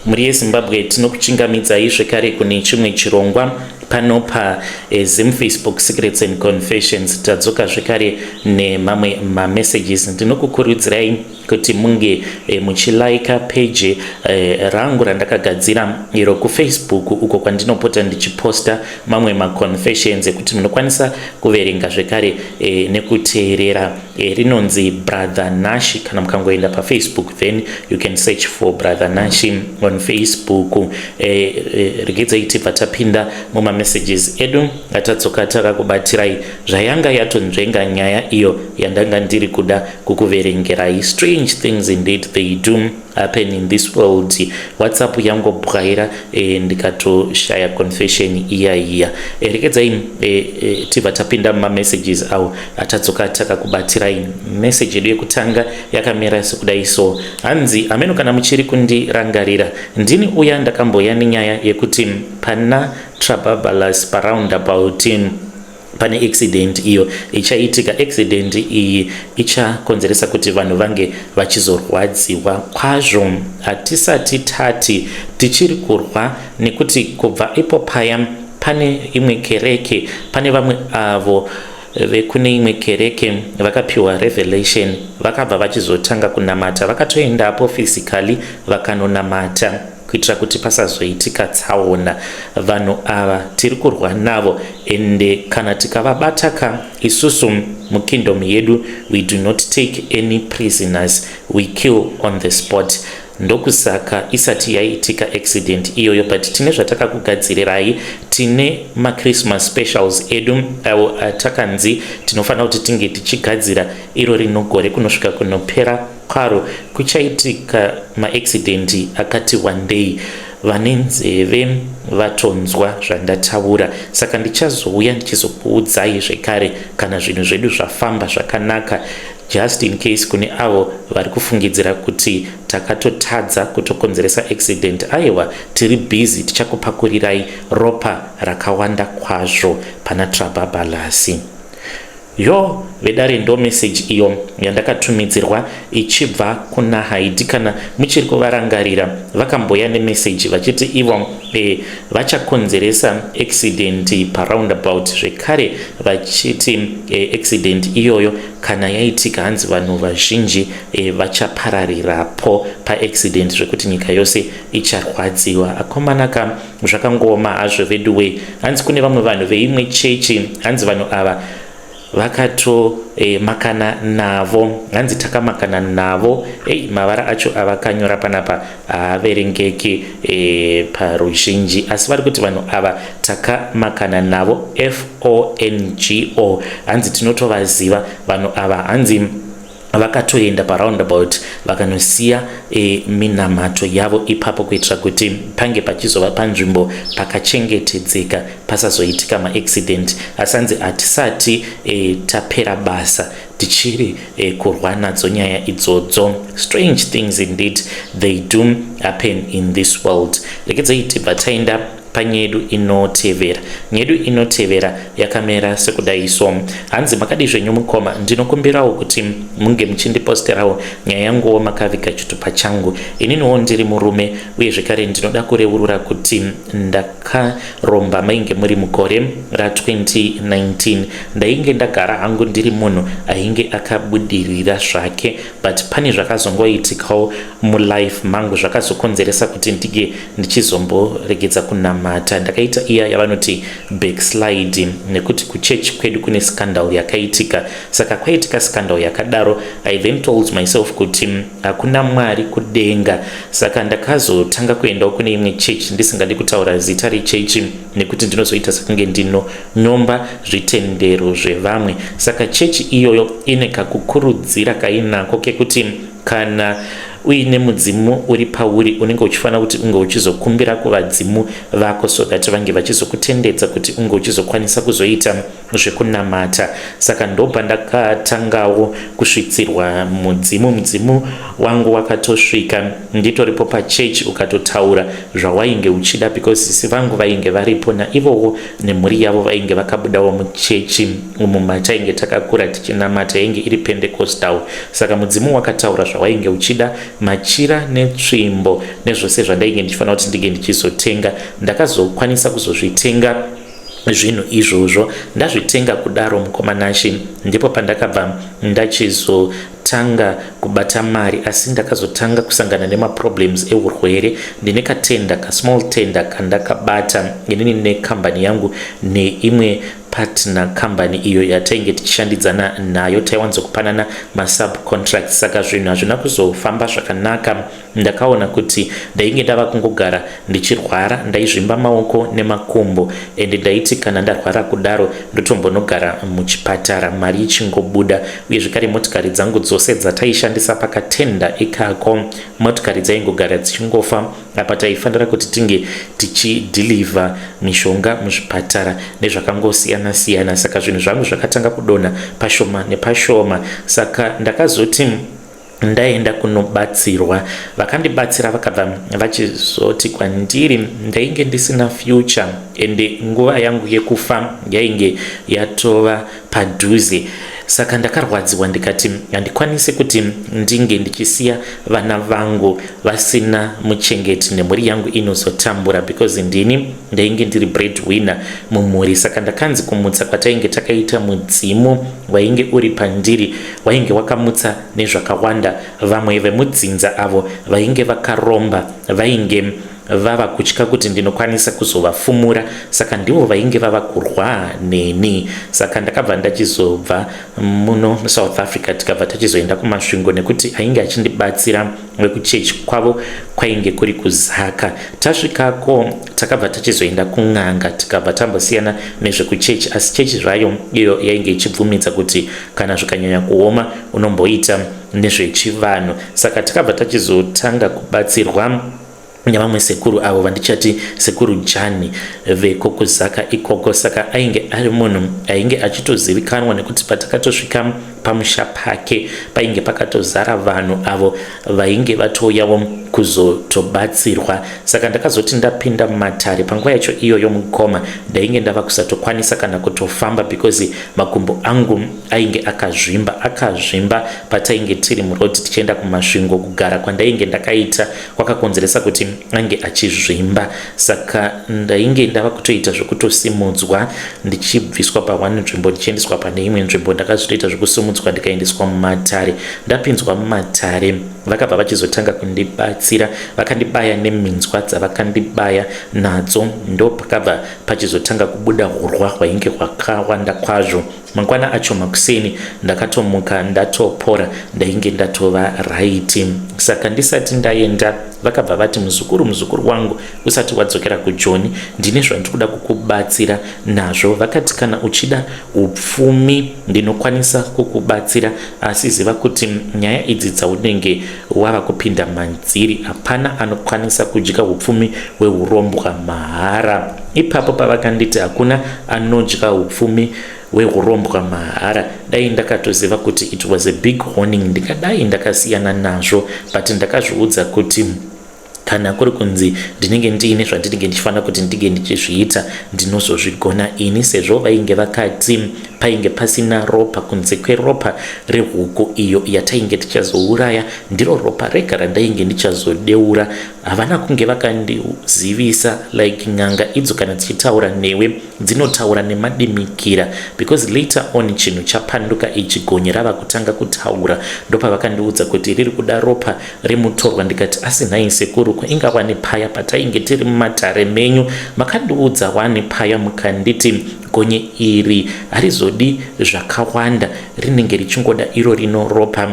Mhuri yeZimbabwe, tinokuchingamidzai zvekare kune chimwe chirongwa pano paZim Facebook Secrets and Confessions. Tadzoka zvekare nemamwe mamessages. Ndinokukurudzirai kuti munge muchilaika page rangu randakagadzira iro kuFacebook, uko kwandinopota ndichiposta mamwe maconfessions ekuti munokwanisa kuverenga zvekare nekuteerera. Rinonzi Brother Nashi. Kana mukangoenda paFacebook, then you can search for Brother Nashi on Facebook. Regedzai tibva tapinda mumamessages edu atadzoka takakubatirai. Zvayanga yatonzvenga nyaya iyo yandanga ndiri kuda kukuverengerai. Strange things indeed, they do happen in this world. WhatsApp yangobwaira ndikatoshaya confession iya iya. Regedzai tibva tapinda mumamessages awo atadzoka takakubatirai. Message yedu yekutanga yakamira sekudai so. Hanzi, "Hameno kana muchiri kundirangarira. Ndini uya ndakamboya nenyaya yekuti pana Trababalas paroundabout pane accident iyo ichaitika. Accident iyi ichakonzeresa kuti vanhu vange vachizorwadziwa kwazvo. Hatisati tati, tichiri kurwa nekuti kubva ipo paya pane imwe kereke, pane vamwe avo vekune imwe kereke vakapiwa revelation, vakabva vachizotanga kunamata, vakatoendapo physically vakanonamata kuitira kuti pasazoitika tsaona. Vanhu ava tiri kurwa navo, ende kana tikavabata ka, isusu mukingdom yedu we do not take any prisoners, we kill on the spot. Ndokusaka isati yaitika accident iyoyo, but tine zvatakakugadzirirai. Tine machristmas specials edu avo atakanzi tinofanira kuti tinge tichigadzira iro rino gore kunosvika kunopera kwaro. Kuchaitika maaccident akati wandei. Vane nzeve vatonzwa zvandataura. Saka ndichazouya ndichizokuudzai zvekare kana zvinhu zvedu zvafamba zvakanaka. Just in case kune avo vari kufungidzira kuti takatotadza kutokonzeresa accident, aiwa, tiri busy, tichakupakurirai ropa rakawanda kwazvo pana Trababalasi." Yo vedare, ndo message iyo yandakatumidzirwa ichibva kuna Haidi. Kana muchiri kuvarangarira, vakamboya nemeseji vachiti ivo vachakonzeresa accident paroundabout zvekare, vachiti accident iyoyo kana yaitika, hanzi vanhu vazhinji vachapararirapo paaccident zvekuti nyika yose icharwadziwa. Akomanaka, zvakangooma hazvo veduwe. Hanzi kune vamwe vanhu veimwe chechi, hanzi vanhu ava vakatomakana navo, hanzi takamakana navo. Ei, mavara acho avakanyora panapa haaverengeki paruzhinji, asi vari kuti vanhu ava takamakana navo, fongo. Hanzi tinotovaziva vanhu ava, hanzi vakatoenda paroundabout vakanosiya minamato yavo ipapo kuitira kuti pange pachizova panzvimbo pakachengetedzeka, pasazoitika maaccident. Asi hanzi hatisati tapera basa, tichiri kurwa nadzo nyaya idzodzo. Strange things indeed, they do happen in this world. Regedzai tibva taenda panyedu inotevera. Nyedu inotevera yakamera sekudai so. Hanzi, "Makadi zvenyu mukoma? Ndinokumbirawo kuti munge muchindiposterawo nyaya yanguwo makaviga chitupa changu. Ininiwo ndiri murume, uye zvekare ndinoda kureurura kuti ndakaromba mainge muri mugore ra2019. Ndainge ndagara hangu ndiri munhu ainge akabudirira zvake, but pane zvakazongoitikawo mulife mangu zvakazokonzeresa kuti ndinge ndichizomboregedza kunamata. Ndakaita iya yavanoti backslide, nekuti kuchechi kwedu kune scandal yakaitika. Saka kwaitika scandal yakadaro, I then told myself kuti hakuna Mwari kudenga. Saka ndakazotanga kuendawo kune imwe chechi, ndisingadi kutaura zita rechechi nekuti ndinozoita sekunge ndinonyomba zvitendero zvevamwe. Saka chechi iyoyo ine kakukurudzira kainako kekuti kana uine mudzimu uri pauri, unenge uchifanira kuti unge uchizokumbira kuvadzimu vako so that vange vachizokutendedza kuti unge uchizokwanisa kuzoita zvekunamata. Saka ndobva ndakatangawo kusvitsirwa mudzimu. Mudzimu wangu wakatosvika nditoripo pachechi, ukatotaura zvawainge uchida, because sisi vangu vainge varipo naivowo nemhuri yavo, vainge vakabudawo muchechi umu matainge takakura tichinamata, yainge iri Pentecostal. Saka mudzimu wakataura zvawainge uchida. machira netsvimbo nezvose zvandainge ndichifanira kuti ndinge ndichizotenga. Ndakazokwanisa kuzozvitenga zvinhu izvozvo. Ndazvitenga kudaro mukoma Nashe, ndipo pandakabva ndachizotanga kubata mari, asi ndakazotanga kusangana nemaproblems eurwere. Ndine katender, kasmall tender kandakabata inini nekambani yangu neimwe partner company iyo yatainge tichishandidzana nayo. Taiwanzokupanana masubcontracts, saka zvinhu hazvina kuzofamba zvakanaka. Ndakaona kuti ndainge ndava kungogara ndichirwara. Ndaizvimba maoko nemakumbo, ende ndaiti kana ndarwara kudaro ndotombonogara muchipatara, mari ichingobuda. Uye zvekare motikari dzangu dzose dzataishandisa pakatender ikako, motikari dzaingogara dzichingofa. Apa taifanira kuti tinge tichideliver mishonga muzvipatara nezvakangosiyana siyana, saka zvinhu zvangu zvakatanga kudonha pashoma nepashoma. Saka ndakazoti ndaenda kunobatsirwa, vakandibatsira vakabva vachizoti kwandiri ndainge ndisina future, ende nguva yangu yekufa yainge yatova padhuze. Saka ndakarwadziwa, ndikati handikwanisi kuti ndinge ndichisiya vana vangu vasina muchengeti nemhuri yangu inozotambura, because ndini ndainge ndiri bread winner mumhuri. Saka ndakanzi kumutsa kwatainge takaita mudzimu wainge uri pandiri wainge wakamutsa nezvakawanda. Vamwe vemudzinza avo vainge vakaromba vainge vava kutya kuti ndinokwanisa kuzovafumura, saka ndivo vainge vava kurwa neni. Saka ndakabva ndachizobva muno muSouth Africa, tikabva tachizoenda kuMasvingo, nekuti ainge achindibatsira wekuchechi kwavo kwainge kuri kuZaka. Tasvikako takabva tachizoenda kun'anga, tikabva tambosiyana nezvekuchechi, asi chechi zvayo iyo yainge ichibvumidza kuti kana zvikanyanya kuoma unomboita nezvechivanhu. Saka takabva tachizotanga kubatsirwa nevamwe sekuru avo vandichati Sekuru Jani vekokuzaka ikoko. Saka ainge ari munhu ainge achitozivikanwa, nekuti patakatosvika pamusha pake painge pakatozara vanhu avo vainge vatouyawo kuzotobatsirwa. Saka ndakazoti ndapinda mumatare panguva yacho iyoyo, mukoma, ndainge ndava kusatokwanisa kana kutofamba, because makumbo angu ainge akazvimba akazvimba. Patainge tiri muroad tichienda kuMasvingo, kugara kwandainge ndakaita kwakakonzeresa kuti ange achizvimba. Saka ndainge ndava kutoita zvekutosimudzwa ndichibviswa paone nzvimbo ndichiendeswa pane imwe nzvimbo. Ndakazotoita zvekusimudzwa ndikaendeswa mumatare. Ndapinzwa mumatare, vakabva vachizotanga kundibatsira. Vakandibaya neminzwa dzavakandibaya nadzo, ndo pakabva pachizotanga kubuda urwa hwainge hwakawanda kwazvo. Mangwana acho makuseni ndakatomuka ndatopora, ndainge ndatova right. Saka ndisati ndaenda vakabva vati, "Muzukuru, muzukuru wangu, usati wadzokera kuJoni, ndine zvandiri kuda kukubatsira nazvo." Vakati, "Kana uchida upfumi ndinokwanisa kukubatsira, asi ziva kuti nyaya idzi dzaunenge wava kupinda madziri, hapana anokwanisa kudya upfumi hweurombwa mahara." Ipapo pavakanditi hakuna anodya upfumi hweurombwa mahara, dai ndakatoziva kuti it was a big warning, ndingadai ndakasiyana nazvo. But ndakazviudza kuti kana kuri kunzi ndinenge ndiine zvandinenge ndichifanira kuti ndinge ndichizviita, ndinozozvigona ini, sezvo vainge vakati painge pasina ropa kunze kweropa rehuku iyo yatainge tichazouraya. Ndiro ropa rega randainge ndichazodeura. Havana kunge vakandizivisa like n'anga idzo kana dzichitaura newe dzinotaura nemadimikira, because later on chinhu chapanduka ichi, gonye rava kutanga kutaura, ndopavakandiudza kuti riri kuda ropa remutorwa. Ndikati, "Asi nhai sekuru, kwainga wani paya patainge tiri mumatare menyu makandiudza wani paya mukanditi gonye iri harizodi zvakawanda, rinenge richingoda iro rino ropa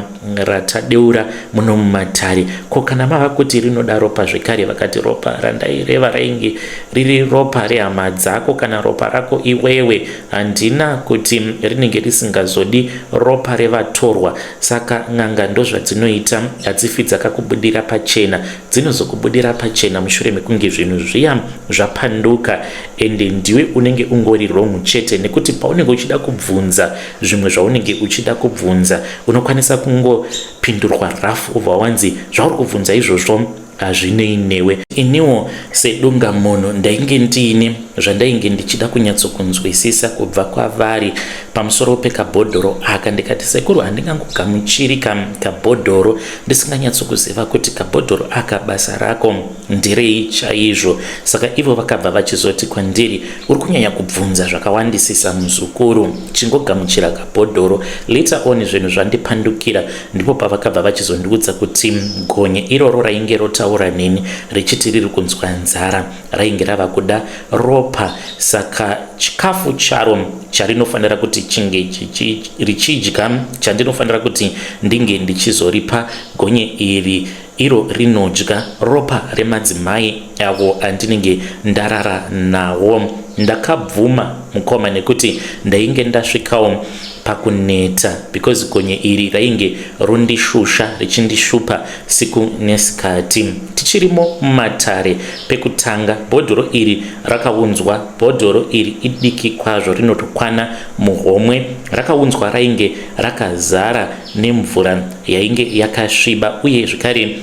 ratadeura muno mumatare. Ko kana mava kuti rinoda ropa zvekare?" Vakati ropa randaireva rainge riri ropa rehama dzako kana ropa rako iwewe. Handina kuti rinenge risingazodi ropa revatorwa. Saka n'anga ndozvadzinoita, hadzifi dzakakubudira pachena. Dzinozokubudira pachena mushure mekunge zvinhu zviya zvapanduka, ende ndiwe unenge ungori wrong chete, nekuti paunenge uchida kubvunza zvimwe zvaunenge uchida kubvunza, unokwanisa kungopindurwa rafu, ubva wanzi zvauri kubvunza izvozvo hazvinei newe. Iniwo sedunga munhu ndainge ndiine zvandainge ndichida kunyatsokunzwisisa kubva kwavari. pamusoro pekabhodhoro aka. Ndikati, "Sekuru, handingangogamuchiri kabhodhoro ndisinganyatsokuziva kuti kabhodhoro aka basa rako nderei chaizvo." Saka ivo vakabva vachizoti kwandiri, "Uri kunyanya kubvunza zvakawandisisa, muzukuru, chingogamuchira kabhodhoro." Later on zvinhu zvandipandukira, ndipo pavakabva vachizondiudza kuti gonye iroro rainge rotaura neni richiti riri kunzwa nzara, rainge rava kuda ropa. Saka chikafu charo charinofanira kuti chinge richidya, chandinofanira kuti ndinge ndichizoripa gonye iri, iro rinodya ropa remadzimai avo andinenge ndarara nawo. Ndakabvuma, mukoma, nekuti ndainge ndasvikawo pakuneta, because gonye iri rainge rondishusha, richindishupa siku nesikati. Tichirimo mumatare, pekutanga bhodhoro iri rakaunzwa. Bhodhoro iri idiki kwazvo, rinotokwana muhomwe. Rakaunzwa rainge rakazara nemvura yainge yakasviba, uye zvekare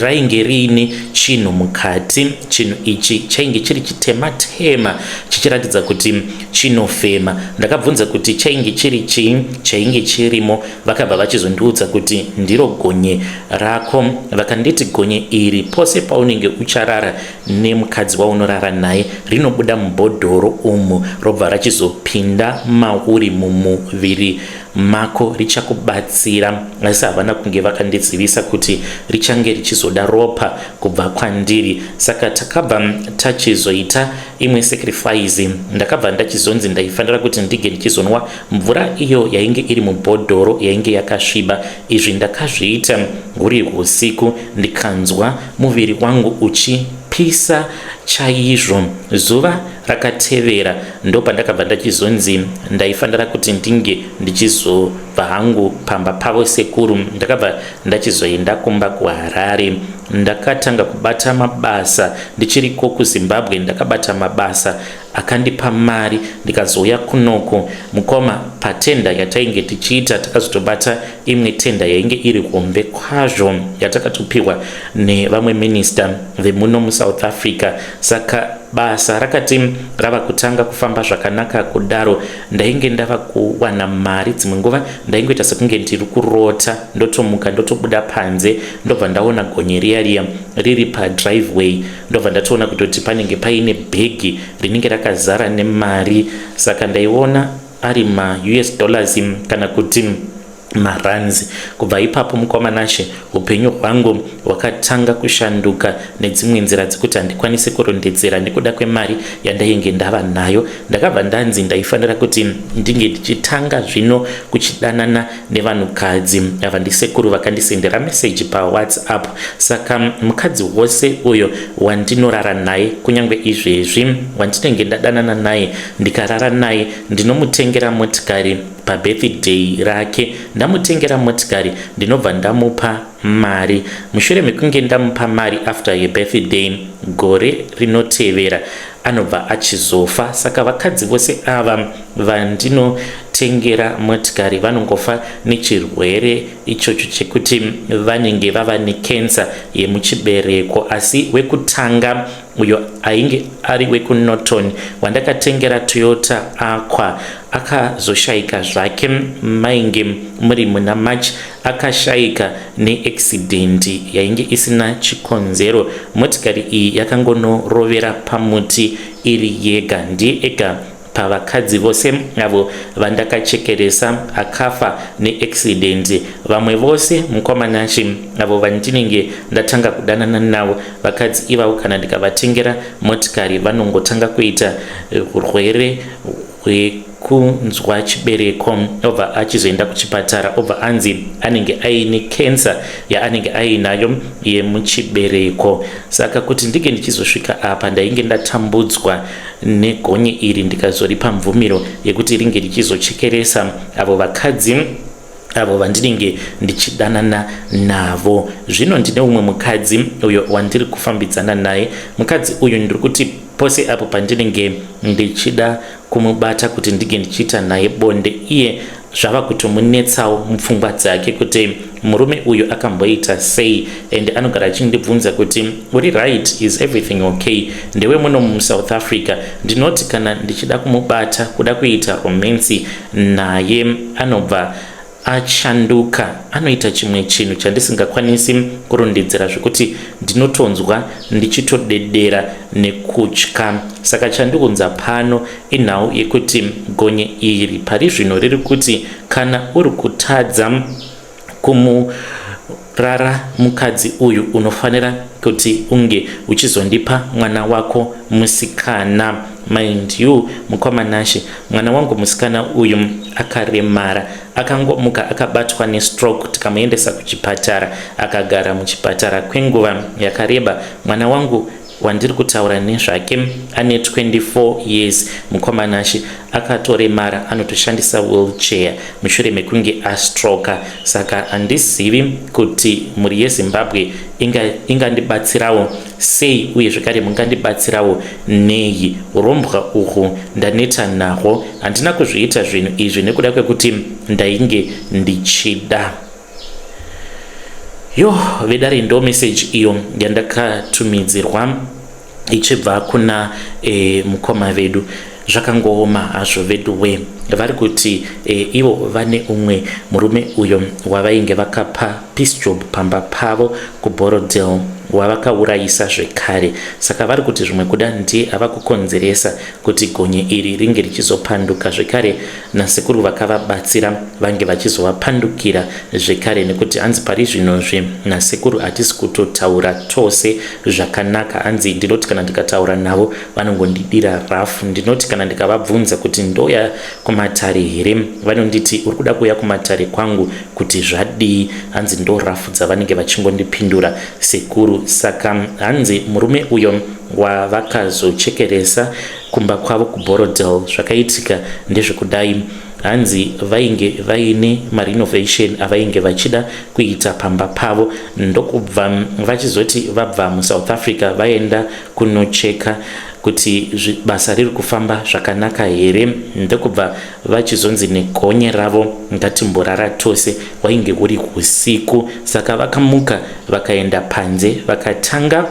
rainge riine chinhu mukati. Chinhu ichi chainge chiri chitema tema, chichiratidza kuti chinofema. Ndakabvunza kuti chainge chiri chii chainge chirimo. Vakabva vachizondiudza kuti ndiro gonye rako. Vakanditi gonye iri, pose paunenge ucharara nemukadzi waunorara naye, rinobuda mubhodhoro umu, robva rachizopinda mauri mumuviri mako, richakubatsira. Asi havana kunge vakandizivisa kuti richange richizoda ropa kubva kwandiri. Saka takabva tachizoita imwe sacrifice. Ndakabva ndachizonzi ndaifanira kuti ndinge ndichizonwa mvura iyo yainge iri mubhodhoro, yainge yakasviba. Izvi ndakazviita huri usiku, ndikanzwa muviri wangu uchipisa chaizvo. Zuva rakatevera ndopandakabva ndachizonzi ndaifanira kuti ndinge ndichizobva hangu pamba pavo sekuru. Ndakabva ndachizoenda kumba kuHarare. Ndakatanga kubata mabasa ndichiriko kuZimbabwe. Ndakabata mabasa akandipa mari, ndikazouya kunoko, mukoma. Patenda yatainge tichiita, takazotobata imwe tenda yainge iri hombe kwazvo, yatakatopiwa nevamwe minista vemuno muSouth Africa. Saka basa rakati rava kutanga kufamba zvakanaka kudaro, ndainge ndava kuwana mari. Dzimwe nguva ndaingoita sekunge ndiri kurota. Ndotomuka, ndotobuda panze, ndobva ndaona gonye riya riya riri padriveway. Ndobva ndatoona kutoti panenge paine bhegi rinenge rakazara nemari. Saka ndaiona ari maUS dollars kana kuti marands. Kubva ipapo, mukoma Nashe, upenyu hwangu hwakatanga kushanduka nedzimwe nzira dzekuti handikwanisi kurondedzera nekuda kwemari yandainge ndava nayo. Ndakabva ndanzi ndaifanira kuti ndinge ndichitanga zvino kuchidanana nevanhukadzi. Ava ndisekuru vakandisendera meseji paWhatsApp. Saka mukadzi wose uyo wandinorara naye, kunyange izvezvi wandinenge ndadanana naye, ndikarara naye, ndinomutengera motikari pabirthday rake. Ndamutengera motikari, ndinobva ndamupa mari. Mushure mekunge ndamupa mari after yebirthday, gore rinotevera anobva achizofa. Saka vakadzi vose ava vandinotengera motikari vanongofa nechirwere ichocho chekuti vanenge vava nekensa yemuchibereko. Asi wekutanga uyo ainge ari wekuNorton, wandakatengera Toyota Aqua, akazoshayika zvake. Mainge muri muna March. Akashayika neaccident yainge isina chikonzero. Motikari iyi yakangonorovera pamuti iri yega. Ndiye ega pavakadzi vose avo vandakachekeresa akafa neaccident. Vamwe vose, mukoma Nashe, avo vandinenge ndatanga kudanana navo, vakadzi ivavo kana ndikavatengera motikari, vanongotanga kuita urwere hwekunzwa chibereko, obva achizoenda kuchipatara, obva anzi anenge aine kensa yaanenge ainayo yemuchibereko. Saka kuti ndinge ndichizosvika apa, ndainge ndatambudzwa negonye iri, ndikazoripa mvumiro yekuti ringe richizochekeresa avo vakadzi avo vandinenge ndichidanana navo. Zvino ndine umwe mukadzi uyo wandiri kufambidzana naye. Mukadzi uyu, ndiri kuti pose apo pandinenge ndichida kumubata kuti ndinge ndichiita naye bonde, iye zvava kutomunetsawo mupfungwa dzake kuti murume uyu akamboita sei, and anogara achindibvunza kuti, "Uri right? Is everything okay?" Ndewe muno muSouth Africa. Ndinoti kana ndichida kumubata, kuda kuita romance naye, anobva achanduka, anoita chimwe chinhu chandisingakwanisi kurondedzera, zvekuti ndinotonzwa ndichitodedera nekutya. Saka chandiunza pano inhau yekuti gonye iri pari zvino riri kuti kana uri kutadza kumurara mukadzi uyu, unofanira kuti unge uchizondipa mwana wako musikana. Mind you, mukoma Nashe, mwana wangu musikana uyu akaremara. Akangomuka akabatwa nestroke, tikamuendesa kuchipatara, akagara muchipatara kwenguva yakareba. Mwana wangu wandiri kutaura nezvake ane 24 years, mukoma Nashe. Akatoremara, anotoshandisa wheelchair mushure mekunge astroka. Saka handizivi kuti mhuri yeZimbabwe ingandibatsirawo inga sei, uye zvekare mungandibatsirawo nei. Urombwa uhwu ndaneta nahwo. Handina kuzviita zvinhu izvi nekuda kwekuti ndainge ndichida. Yo, vedare, ndo message iyo yandakatumidzirwa ichibva kuna mukoma vedu. Zvakangooma hazvo vedu we. Vari kuti ivo vane umwe murume uyo wavainge vakapa piece job pamba pavo kuBorrowdale, wavakaurayisa zvekare. Saka vari kuti zvimwe kuda ndiye ava kukonzeresa kuti gonye iri ringe richizopanduka zvekare, nasekuru vakavabatsira vange vachizovapandukira zvekare, nekuti hanzi pari zvinozve nasekuru hatisi kutotaura tose zvakanaka. Hanzi ndinoti kana ndikataura navo, vanongondidira rafu. Ndinoti kana ndikavabvunza kuti ndoya kumatare here, vanonditi, "Uri kuda kuuya kumatare kwangu kuti zvadii?" Hanzi ndo rafu dzavanenge vachingondipindura sekuru. Saka hanzi murume uyo wavakazochekeresa kumba kwavo kuBorrowdale, zvakaitika ndezvekudai. Hanzi vainge vaine marenovation avainge vachida kuita pamba pavo, ndokubva vachizoti vabva muSouth Africa, vaenda kunocheka kuti basa riri kufamba zvakanaka here, ndokubva vachizonzi negonye ravo, "Ngatimborara tose." Wainge uri usiku, saka vakamuka, vakaenda panze, vakatanga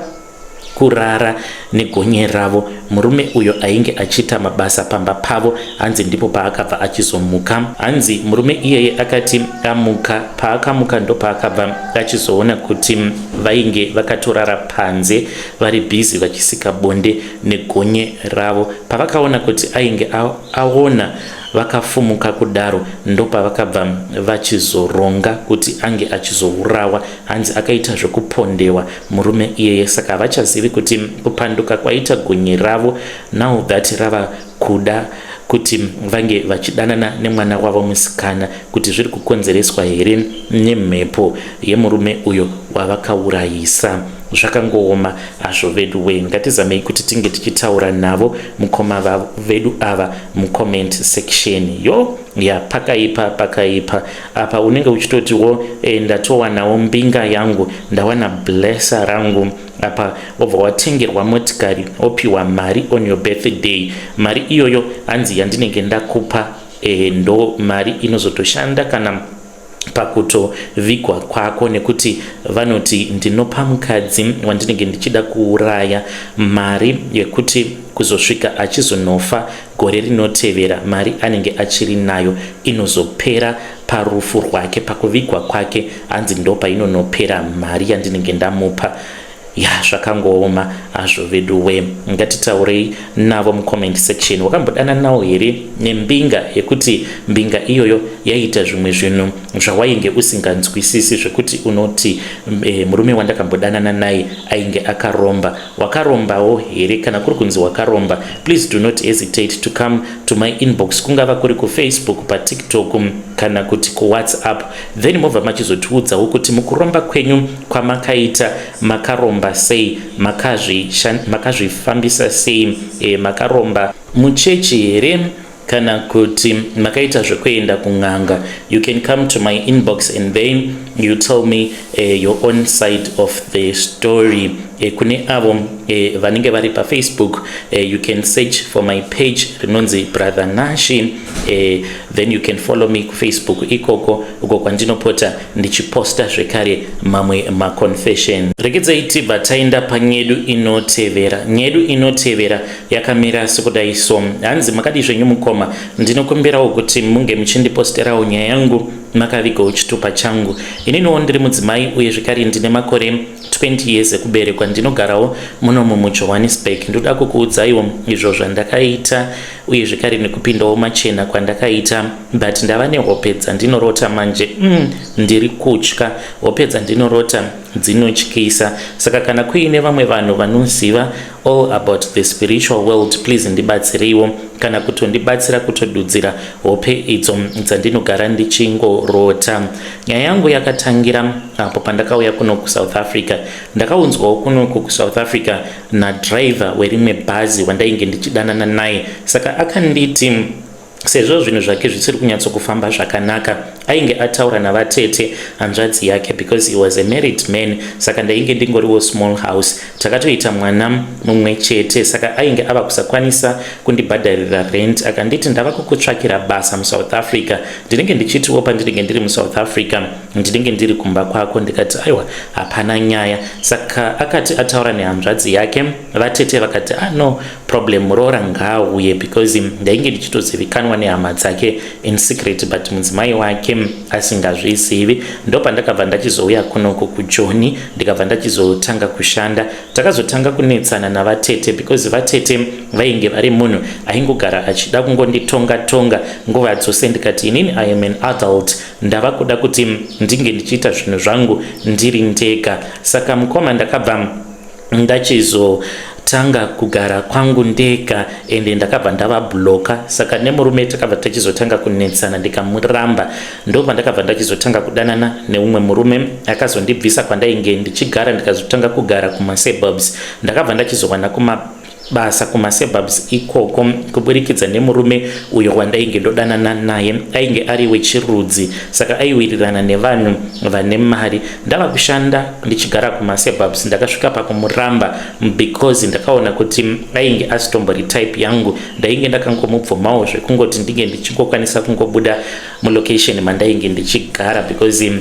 kurara negonye ravo. Murume uyo ainge achiita mabasa pamba pavo, hanzi ndipo paakabva achizomuka. Hanzi murume iyeye akati amuka, paakamuka ndopaakabva achizoona kuti vainge vakatorara panze, vari busy vachisika bonde negonye ravo. Pavakaona kuti ainge aona, vakafumuka kudaro, ndopavakabva vachizoronga kuti ange achizourawa. Hanzi akaita zvekupondewa murume iyeye. Saka havachazivi kuti kupanduka kwaita gonye ravo now that rava kuda kuti vange vachidanana nemwana wavo musikana, kuti zviri kukonzereswa here nemhepo yemurume uyo wavakaurayisa. Zvakangooma hazvo vedu we. Ngatizamei kuti tinge tichitaura navo mukoma vedu ava mucomment section. Yo ya, pakaipa, pakaipa apa. Unenge uchitotiwo ndatowanawo mbinga yangu, ndawana blesser rangu apa, wobva watengerwa motikari, wopiwa mari on your birthday. Mari iyoyo, hanzi yandinenge ndakupa, ndo mari inozotoshanda kana pakutovigwa kwako, nekuti vanoti ndinopa mukadzi wandinenge ndichida kuuraya mari yekuti kuzosvika achizonofa gore rinotevera, mari anenge achiri nayo inozopera parufu rwake, pakuvigwa kwake. Hanzi ndo painonopera mari yandinenge ndamupa. Ya, zvakangooma hazvo vedu we. Ngatitaurei navo mucomment section. Wakambodana nawo here nembinga yekuti mbinga iyoyo yaita zvimwe zvinhu zvawainge usinganzwisisi, zvekuti unoti murume wandakambodanana naye ainge akaromba? Wakarombawo here? Kana kuri kunzi wakaromba, please do not hesitate to come to my inbox, kungava kuri kuFacebook, paTikTok kana kuti kuWhatsApp. Then mobva machizotiudzawo kuti mukuromba kwenyu kwamakaita, makaromba sei, makazvifambisa sei, makaromba muchechi here kana kuti makaita zvekuenda kun'anga. You can come to my inbox and then you tell me your own side of the story. Kune avo vanenge vari paFacebook, you can search for my page rinonzi Brother Nashi, then you can follow me kuFacebook ikoko, uko kwandinopota ndichiposta zvekare mamwe maconfession. Regedzai tibva taenda panyedu inotevera. Nyedu inotevera yakamira sekudai so. Hanzi, "Makadi zvenyu mukoma? Ndinokumbirawo kuti munge muchindiposterawo nyaya yangu makavigawo chitupa changu. Ininiwo ndiri mudzimai uye zvekare ndine makore 20 years ekuberekwa. Ndinogarawo munomu muJohannesburg. Ndoda kukuudzaiwo izvo zvandakaita uye zvekare nekupindawo machena kwandakaita, but ndava nehope dzandinorota manje. Ndiri kutya. Hope dzandinorota dzinotyisa. Saka kana kuine vamwe vanhu vanoziva all about the spiritual world, please ndibatsireiwo kana kutondibatsira kutodudzira hope idzo dzandinogara ndichingorota. Nyaya yangu yakatangira apo pandakauya kuno kuSouth Africa. Ndakaunzwawo kunoku kuSouth Africa nadhiraivha werimwe bhazi wandainge ndichidanana naye. Saka akanditi sezvo zvinhu zvake zvisiri kunyatsokufamba zvakanaka, ainge ataura navatete hanzvadzi yake, because he was a married man, saka ndainge ndingoriwo small house. Takatoita mwana mumwe chete. Saka ainge ava kusakwanisa kundibhadharira rent. Akanditi, 'Ndava kukutsvakira basa muSouth Africa. Ndinenge ndichitiwo pandinenge ndiri muSouth Africa, ndinenge ndiri kumba kwako.' Ndikati, 'Aiwa, hapana nyaya.' Saka akati ataura nehanzvadzi yake, vatete vakati, 'Ah, no problem, muroora ngaauye,' because ndainge ndichitozivikanwa nehama dzake in secret, but mudzimai wake asingazvizivi. Ndopandakabva ndachizouya kunoku kuJoni, ndikabva ndachizotanga kushanda. Takazotanga kunetsana navatete because vatete vainge vari munhu aingogara achida kungonditonga tonga nguva dzose. Ndikati, 'Inini I am an adult, ndava kuda kuti ndinge ndichiita zvinhu zvangu ndiri ndega.' Saka mukoma, ndakabva ndachizotanga kugara kwangu ndega, ende ndakabva ndavabloka. Saka nemurume takabva tachizotanga kunetsana, ndikamuramba. Ndobva ndakabva ndachizotanga kudanana neumwe murume akazondibvisa kwandainge ndichigara, ndikazotanga kugara kumasuburbs. Ndakabva ndachizowana kuma basa kumasuburbs ikoko kuburikidza nemurume uyo wandainge ndodanana naye. Ainge ari wechirudzi, saka aiwirirana nevanhu vane mari. Ndava kushanda ndichigara kumasuburbs, ndakasvika pakumuramba because ndakaona kuti ainge asitombori type yangu. Ndainge ndakangomubvumawo zvekungoti ndinge ndichingokwanisa kungobuda mulocation mandainge ndichigara, because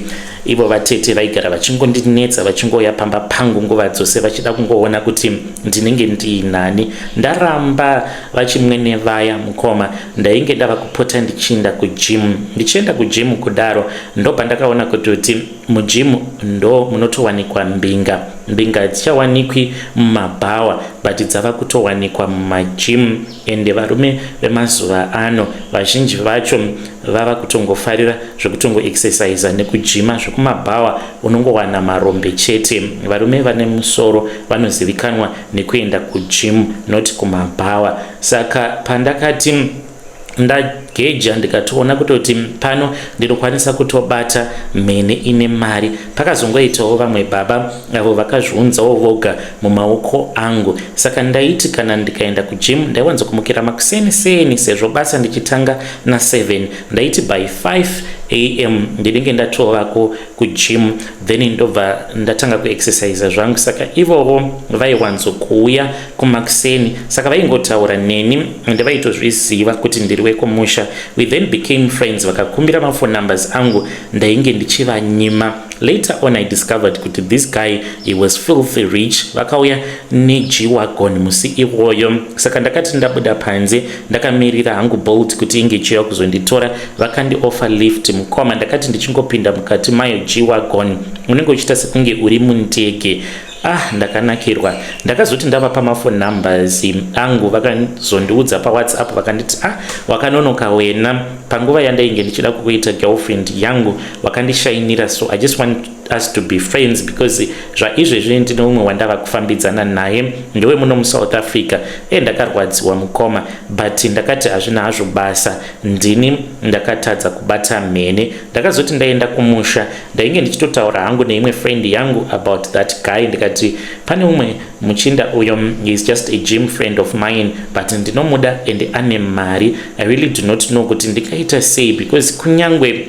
ivo vatete vaigara vachingondinetsa, vachingouya pamba pangu nguva dzose vachida kungoona kuti ndinenge ndiinani. Ndaramba vachimwene vaya, mukoma, ndainge ndava kupota ndichienda kugym. Ndichienda kugym kudaro, ndobva ndakaona kuti mugym ndo munotowanikwa mbinga. Mbinga hadzichawanikwi mumabhawa, but dzava kutowanikwa mumagym. Ende varume vemazuva ano vazhinji vacho vava kutongofarira zvekutongoexercisa nekujima. Zvekumabhawa unongowana marombe chete. Varume vane musoro vanozivikanwa nekuenda kugym, not kumabhawa. Saka pandakati ndageja, ndikatoona kutoti pano ndinokwanisa kutobata mhene ine mari. Pakazongoitawo vamwe baba avo vakazviunzawo voga mumaoko angu. Saka ndaiti kana ndikaenda kugym, ndaiwanza kumukira makuseni seni, sezvo basa ndichitanga na7. Ndaiti by 5 a.m. ndinenge ndatovako kugym, then ndobva ndatanga kuexercisa zvangu. Saka ivovo vaiwanzokuuya kumakuseni, saka vaingotaura neni ende vaitozviziva kuti ndiri wekumusha. We then became friends. Vakakumbira maphone numbers angu, ndainge ndichivanyima. Later on I discovered kuti this guy, he was filthy rich. Vakauya neG-Wagon musi iwoyo. Saka ndakati ndabuda panze, ndakamirira hangu Bolt kuti inge ichiuya kuzonditora, vakandioffer lift. Mukoma, ndakati ndichingopinda mukati mayo G-Wagon, unenge uchiita sekunge uri mundege. Ah, ndakanakirwa. Ndakazoti ndavapa maphone numbers angu, vakazondiudza paWhatsApp, vakanditi, "Ah, wakanonoka wena. Panguva yandainge ndichida kukuita girlfriend yangu wakandishainira, so I just want us to be friends, because zvaizvezvi ndine umwe wandava kufambidzana naye, ndewe muno muSouth Africa." E, ndakarwadziwa mukoma, but ndakati hazvina hazvo basa, ndini ndakatadza kubata mhene. Ndakazoti ndaenda kumusha, ndainge ndichitotaura hangu neimwe friend yangu about that guy. Ndikati pane umwe muchinda uyo is just a gym friend of mine, but ndinomuda and ane mari. I really do not know kuti ndikaita sei, because kunyangwe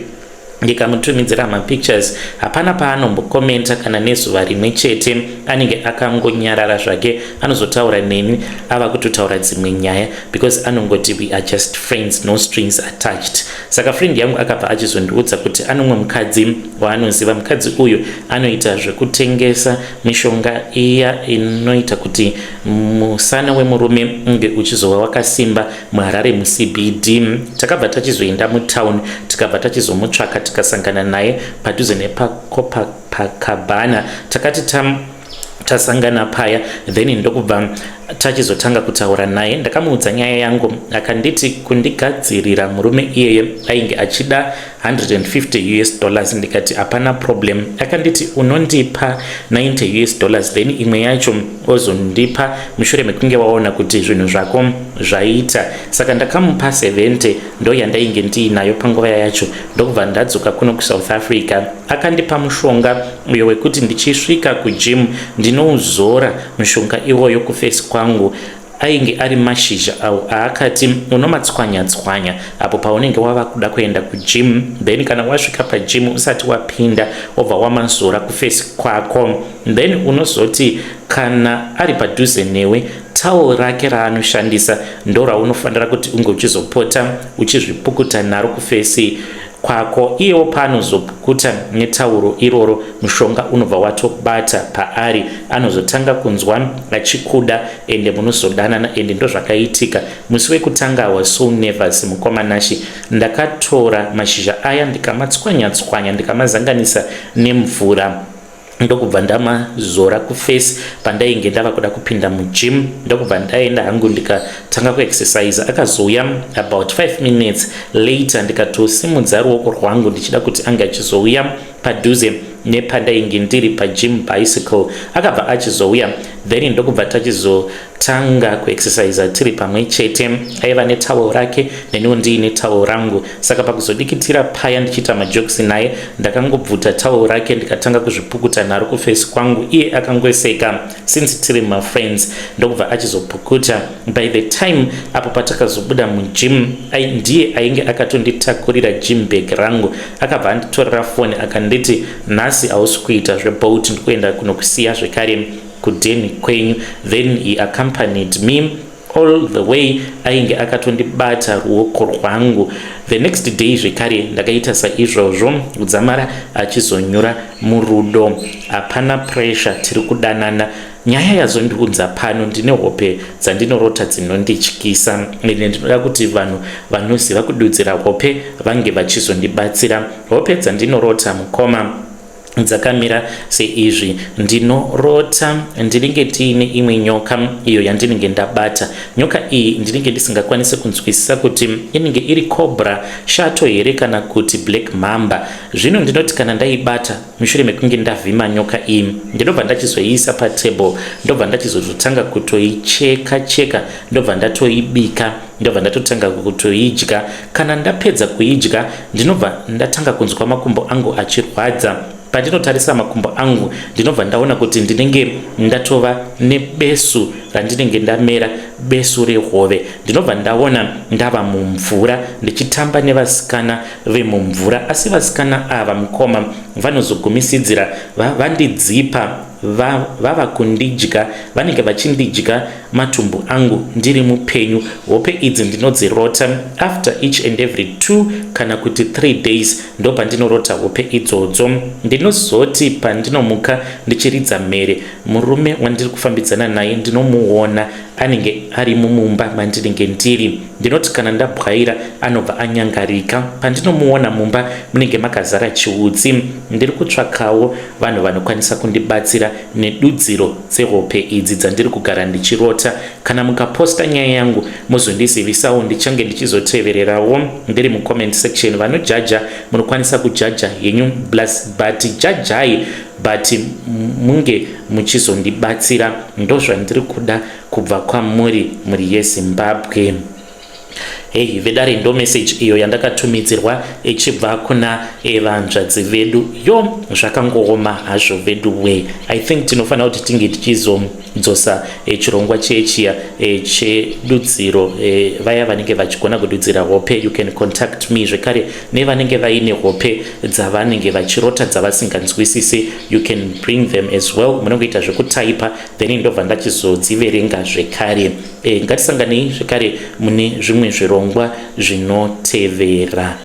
Ndikamutumidzira mapictures, hapana paanombokomenta kana nezuva rimwe chete. Anenge akangonyarara zvake. Anozotaura neni ava kutotaura dzimwe nyaya because anongoti, "We are just friends, no strings attached." Saka friend yangu akabva achizondiudza kuti anomwe mukadzi waanoziva. Mukadzi uyu anoita zvekutengesa mishonga iya inoita kuti musana wemurume unge uchizova wakasimba muHarare muCBD. Takabva tachizoenda mutown, tikabva tachizomutsvaka, tikasangana naye padhuze nepaCopacabana. Takati tam tasangana paya, then ndokubva tachizotanga kutaura naye. Ndakamuudza nyaya yangu, akanditi kundigadzirira murume iyeye ainge achida US$150. Ndikati hapana problem. Akanditi unondipa US$90, then imwe yacho ozondipa mushure mekunge waona kuti zvinhu zvako zvaita. Saka ndakamupa 70, ndo yandainge ndiinayo panguva yacho, ndokubva ndadzoka kuno kuSouth Africa. Akandipa mushonga uyo wekuti ndichisvika kugym ndinouzora mushonga iwoyo kuface kwangu. Ainge ari mashizha awo aakati unomatswanya-tswanya apo paunenge wava kuda kuenda kugym, then kana wasvika pagym, usati wapinda, wobva wamazora kuface kwako. Then unozoti kana ari padhuze newe, towel rake raanoshandisa ndo raunofanira kuti unge uchizopota uchizvipukuta naro kuface kwako. Iyewo paanozopukuta netauro iroro, mushonga unobva watobata paari, anozotanga kunzwa achikuda ende munozodanana. Ende ndozvakaitika. Musi wekutanga was so nervous, mukoma Nashe. Ndakatora mashizha aya, ndikamatswanya-tswanya, ndikamazanganisa nemvura, ndokubva ndamazora kuface pandainge ndava kuda kupinda mugym. Ndokubva ndaenda hangu, ndikatanga kuexercise. Akazouya about 5 minutes later. Ndikatosimudza ruoko rwangu ndichida kuti ange achizouya padhuze nepandainge ndiri pagym bicycle. Akabva achizouya, then ndokubva tachizotanga kuexercisa tiri pamwe chete. Aiva netowel rake, neniwo ndiine towel rangu. Saka pakuzodikitira paya ndichiita majokes naye, ndakangobvuta towel rake, ndikatanga kuzvipukuta naro kuface kwangu. Iye akangoseka since tiri mafriends, ndokubva achizopukuta. By the time apo patakazobuda mugym, ndiye ainge akatonditakurira gym bag rangu. Akabva anditorera foni, akanditi, "Nhasi hausi kuita zveBolt, ndikuenda kunokusiya zvekare kudheni kwenyu." Then he accompanied me all the way, ainge akatondibata ruoko rwangu. The next day zvekare ndakaita saizvozvo, kudzamara achizonyura murudo. Hapana pressure, tiri kudanana. Nyaya yazondiunza pano, ndine hope dzandinorota dzinondityisa, ende ndinoda kuti vanhu vanoziva kududzira hope vange vachizondibatsira. Hope dzandinorota, mukoma, dzakamira seizvi. Ndinorota ndinenge ndiine imwe nyoka iyo yandinenge ndabata. Nyoka iyi ndinenge ndisingakwanisi kunzwisisa kuti inenge iri cobra, shato here kana kuti black mamba. Zvino ndinoti kana ndaibata, mushure mekunge ndavhima nyoka iyi, ndinobva ndachizoiisa patable, ndobva ndachizototanga kutoicheka cheka, ndobva ndatoibika, ndobva ndatotanga kutoidya. Kana ndapedza kuidya, ndinobva ndatanga kunzwa makumbo angu achirwadza. Pandinotarisa makumbo angu, ndinobva ndaona kuti ndinenge ndatova nebesu randinenge ndamera, besu rehove. Ndinobva ndaona ndava mumvura ndichitamba nevasikana vemumvura, asi vasikana ava, mukoma, vanozogumisidzira vandidzipa, vava kundidya. Vanenge vachindidya matumbu angu ndiri mupenyu. Hope idzi ndinodzirota after each and every 2 kana kuti 3 days, ndo pandinorota hope idzodzo. Ndinozoti pandinomuka ndichiridza mhere, murume wandiri kufambidzana naye ndinomuona anenge ari mumumba mandinenge ndiri. Ndinoti kana ndabwaira, anobva anyangarika. Pandinomuona mumba munenge makazara chiutsi. Ndiri kutsvakawo vanhu vanokwanisa kundibatsira nedudziro dzehope idzi dzandiri kugara ndichirota. Kana mukaposta nyaya yangu, muzondizivisawo, ndichange ndichizotevererawo ndiri mucomment section. Vanojaja munokwanisa kujaja henyu, but jajai, but munge muchizondibatsira. Ndozvandiri kuda kubva kwamuri, mhuri yeZimbabwe. Hei vedare, ndo message iyo yandakatumidzirwa ichibva kuna vanzvadzi vedu. Yo, zvakangooma hazvo vedu we. I think tinofanira kuti tinge tichizodzosa chirongwa chechiya chedudziro. Vaya vanenge vachigona kududzira hope, you can contact me. Zvekare nevanenge vaine hope dzavanenge vachirota dzavasinganzwisisi, you can bring them as well. Munongoita zvekutaipa, then ndobva ndachizodziverenga zvekare. Ngatisanganei zvekare mune zvimwe zvirongwa zvinotevera.